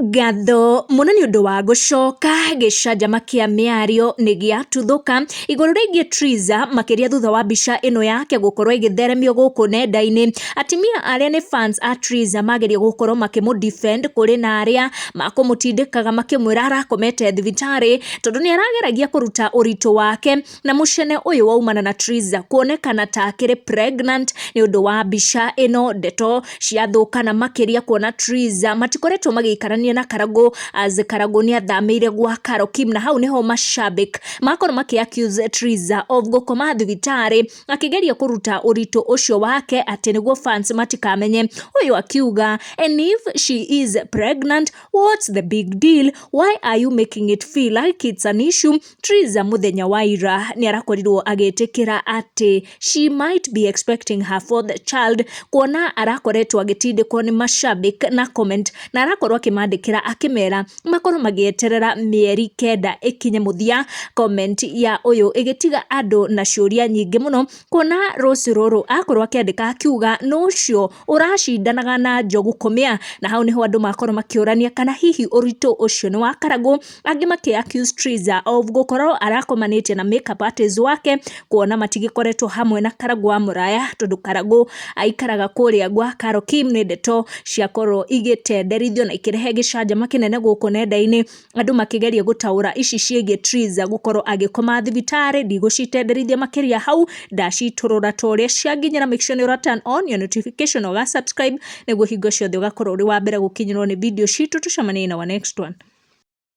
Ngatho mũno nĩ ũndũ wa gũcoka. Gĩcanjama kĩa mĩario nĩ gĩatuthũka igũrũ rĩgiĩ Triza, makĩria thutha wa mbica ĩno yake gũkorwo ĩgĩtheremio gũkũ nenda-inĩ. Atumia arĩa nĩ fans a Triza mageria gũkorwo makĩmũ defend, kũrĩ na arĩa makũmũtindĩkaga makĩmwĩra arakomete thibitarĩ tondũ nĩ arageragia kũruta ũritũ wake, na mũcene ũyũ waumana na Triza kuonekana ta akĩrĩ pregnant nĩ ũndũ wa mbica ĩno. Ndeto ciathũkana makĩria kuona Triza matikoretwo magĩikarania na Karangũ, as Karangũ nĩ athamĩire gwa Carol Kim, na hau nĩho mashabik makorwo makĩ accuse Triza of gũkoma thibitarĩ akĩgeria kũruta ũritũ ũcio wake atĩ nĩguo fans matikamenye. Ũyũ akiuga, "And if she is pregnant, what's the big deal? Why are you making it feel like it's an issue?" Triza mũthenya wa ira nĩ arakorirwo agĩtĩkĩra atĩ she might be expecting her fourth child, kuona arakoretwo agĩtindĩkwo nĩ mashabik na comment, na arakorwo akĩmandĩkĩra akĩmera makorwo magĩeterera mĩeri 9 ĩkinye mũthia. Comment ya ũyũ ĩgĩtiga andũ na ciũria nyingĩ mũno, kuona Rose Rũrũ akorwo akĩandĩka akiuga, "Nũ ũcio ũracindanaga na Njogu kũmĩa?" Na hau nĩho andũ makorwo makĩũrania kana hihi ũritũ ũcio nĩ wa Karangũ, angĩ makĩ accuse Triza of gũkorwo arakomanĩtie na makeup artist wake, kuona matigĩkoretwo hamwe na Karangũ wa Mũraya, tondũ Karangũ aikaraga kũrĩa gwa Carol Kim. Nĩ ndeto ciakorwo igĩtenderithio na ikĩrehe gĩcanjama kĩnene gũkũ nenda-inĩ, andũ makĩgeria gũtaũra ici ciĩgiĩ Triza gũkorwo agĩkoma thibitarĩ. Ndigũcitenderithia makĩria hau, ndacitũrũra ta ũrĩa cianginyĩra. Make sure nĩ ũra turn on your notification, ũga subscribe nĩguo hingo ciothe ũgakorwo ũrĩ wa mbere gũkinyĩrwo nĩ video citũ. Tũcemanie na our next one.